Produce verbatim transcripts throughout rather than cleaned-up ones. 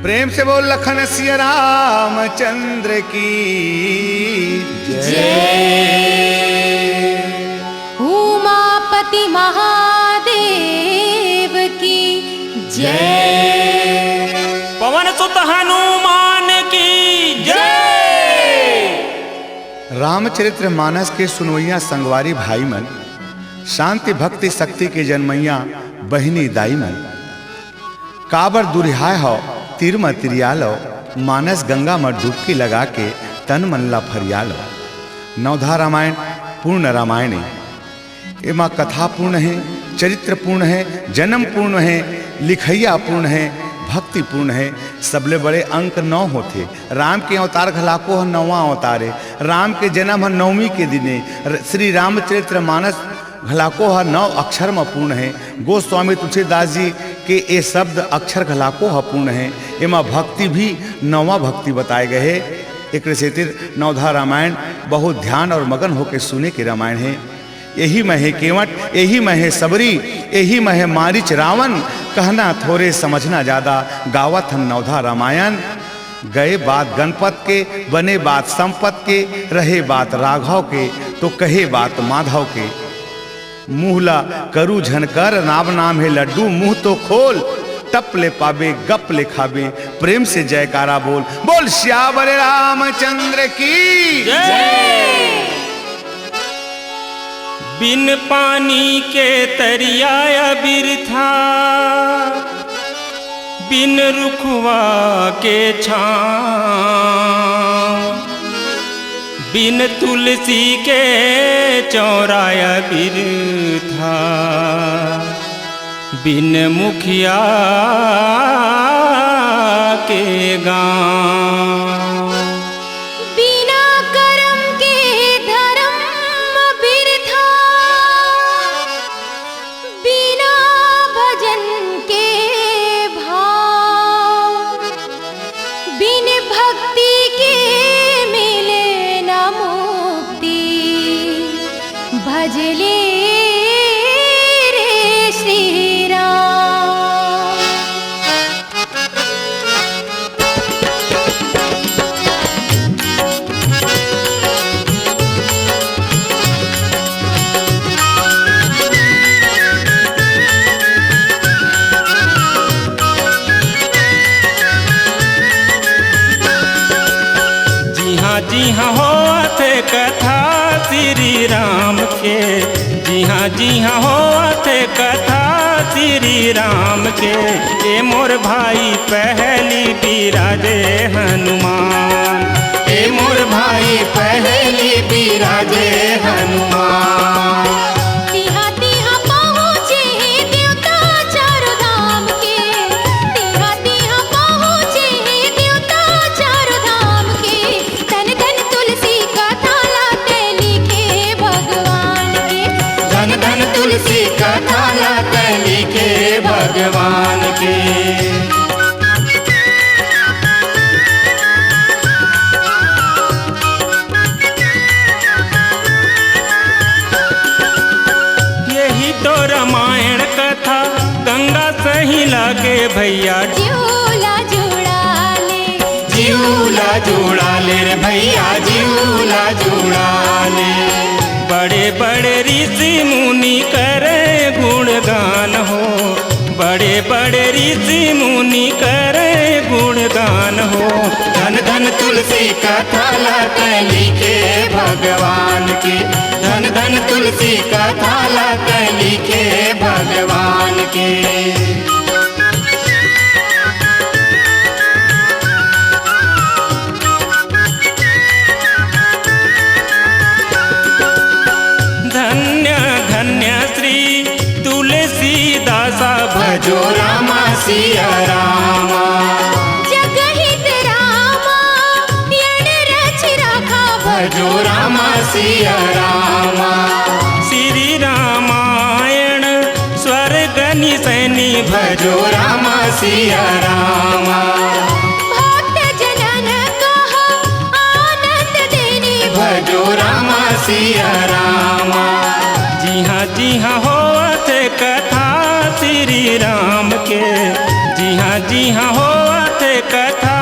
प्रेम से बोल लखन सिया रामचंद्र की जय। उमापति महादेव की जय। पवन सुत हनुमान की जय। रामचरित्र मानस के सुनवइया संगवारी भाई मन, शांति भक्ति शक्ति के जनमइया बहिनी दाई मन, काबर दुरिहाय हव, तीर म तिरिया लव, मानस गंगा म डुबकी लगा के तन मन ला फरिया लव। नवधा रामायण पूर्ण रामायण ए। एमा कथा पूर्ण हे, चरित्र पूर्ण हे, जन्म पूर्ण हे, लिखइया पूर्ण हे, भक्ति पूर्ण हे। सबले बड़े अंक नौ होथे। राम के अवतार घलाको ह नौवां अवतार ए। राम के जन्म ह नवमी के दिन ए। र-, श्री रामचरित्र मानस घलाको ह नौ अक्षर म पूर्ण हे। गोस्वामी तुलसीदास जी के ए शब्द अक्षर घलाको ह पूर्ण हे। एमा भक्ति भी नौवां भक्ति बताए गए हे। एकरे सेतिर नवधा रामायण बहुत ध्यान अउ मगन होके सुने के रामायण हे। एही म हे केवट, एही म हे सबरी, एही म हे मारिच रावन, कहना थोरे समझना जादा, गावत हन नवधा रामायण। गए बात गणपत के, बने बात संपत के, रहे बात राघव के, तो कहे बात माधव के। मुंह ला करू झन कर, राम नाम हे लड्डू, मुंह तो खोल, टप ले पाबे, गप ले खाबे। प्रेम से जयकारा बोल, बोल सियावर रामचंद्र की जय। बिन पानी के तरिया बिरथा, बिन रुखवा के छाँव, बिन तुलसी के चौराया बिरथा, बिन मुखिया के गाँव। बिना करम के धरम बिरथा, बिना भजन के भाव, बिन भक्ति के मिले न मुक्ति। भज ले रे श्री राम। जिहाँ जिहाँ होवथे कथा श्री राम के, जिहाँ जिहाँ होवथे कथा श्री राम के, ए मोर भाई पहली बिराजे हनुमान, ए मोर भाई पहली बिराजे हनुमान। तिहाँ तिहाँ पहुँचे हे देवता चारों धाम के, तिहाँ तिहाँ पहुँचे हे देवता चारों धाम के। धन धन तुलसी कथा ला तैं लिखे भगवान के। धन धन तुलसी कथा ला तैं लिखे भगवान के। यही तो रामायण कथा गंगा सही लागे भैया। जिउ ला जुड़ा ले। जिउ ला जुड़ा ले रे भैया, जिउ ला जुड़ा ले। बड़े बड़े ऋषि मुनि करे गुणगान हो, बड़े बड़े ऋषि मुनि करे गुणगान हो। धन धन तुलसी कथा ला तैं लिखे भगवान के, धन धन तुलसी कथा ला तैं लिखे भगवान के। धन्य धन्य श्री तुलसीदासा। भजो रामा सिया रामा। जगहित रामायण रचि राखा। भजो रामा सिया रामा। श्री रामायण स्वर्ग निसैनी। भजो रामा सिया रामा। भक्त जनन कहा आनंद देनी। भजो रामा सिया रामा। जिहाँ जिहाँ होवथे कथा श्री राम के, जिहाँ जिहाँ होवथे कथा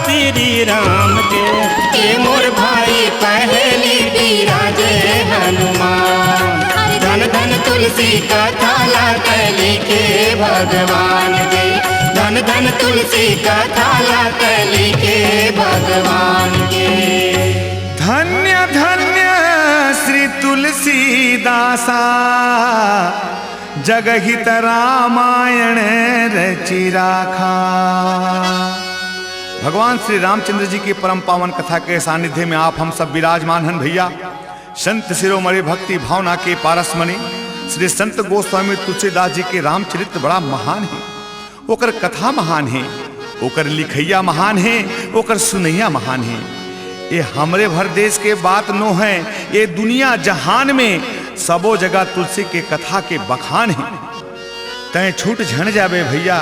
श्री राम के, के मोर भाई पहेली बिराजे हनुमान। धन धन तुलसी कथा ला तैं लिखे भगवान के, धन धन तुलसी कथा ला तैं लिखे भगवान के। धन्य धन्य श्री तुलसीदासा, जगहित रामायण रचि राखा। भगवान श्री रामचंद्र जी की परम पावन कथा के सानिध्य में आप हम सब विराजमान हन भैया। संत शिरोमणि भक्ति भावना के पारसमणि श्री संत गोस्वामी तुलसीदास जी के रामचरित्र बड़ा महान है। ओकर कथा महान हे, ओकर लिखइया महान हे, ओकर सुनइया महान हे। ये हमरे भर देश के बात नो है, ये दुनिया जहान में सबो जगह तुलसी के कथा के बखान हे। तैं छूट झन जाबे भैया,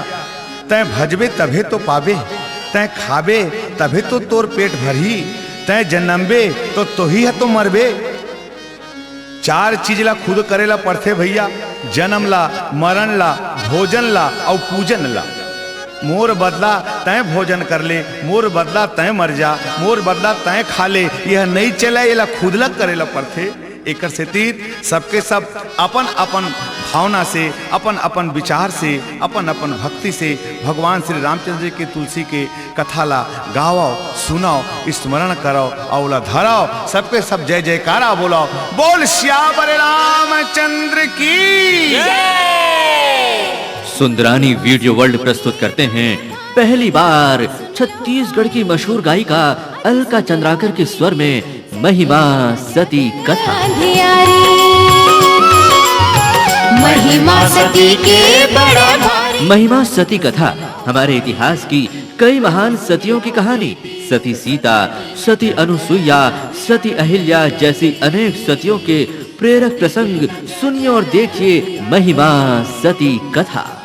तैं भजबे तभे तो पाबे, तैं खाबे तभे तो तोर पेट भरही, तैं जनमबे तो तोही ह तो मरबे। चार चीज ला खुद करे ला पड़थे भैया, जन्म ला, मरण ला, भोजन ला अउ पूजन ला। मोर बदला तैं भोजन कर ले, मोर बदला तैं मर जा, मोर बदला तैं खा ले, यह नइ चले, एला खुद ला करे ला पड़थे। एकर सेती सबके सब अपन अपन भावना से, अपन अपन विचार से, अपन अपन भक्ति से भगवान श्री रामचंद्र जी के तुलसी के कथा ला गावव, सुनव, स्मरण करव अउ ओला धरव। सबके सब जय जयकारा बोलव, बोल सियावर रामचंद्र की। सुंदरानी वीडियो वर्ल्ड प्रस्तुत करते हैं पहली बार छत्तीसगढ़ की मशहूर गायिका अलका चंद्राकर के स्वर में महिमा सती कथा। अंधियारी। महिमा सती के बड़ा भारी। महिमा सती कथा हमारे इतिहास की कई महान सतियों की कहानी, सती सीता, सती अनुसुईया, सती अहिल्या जैसी अनेक सतियों के प्रेरक प्रसंग। सुनिए और देखिए महिमा सती कथा।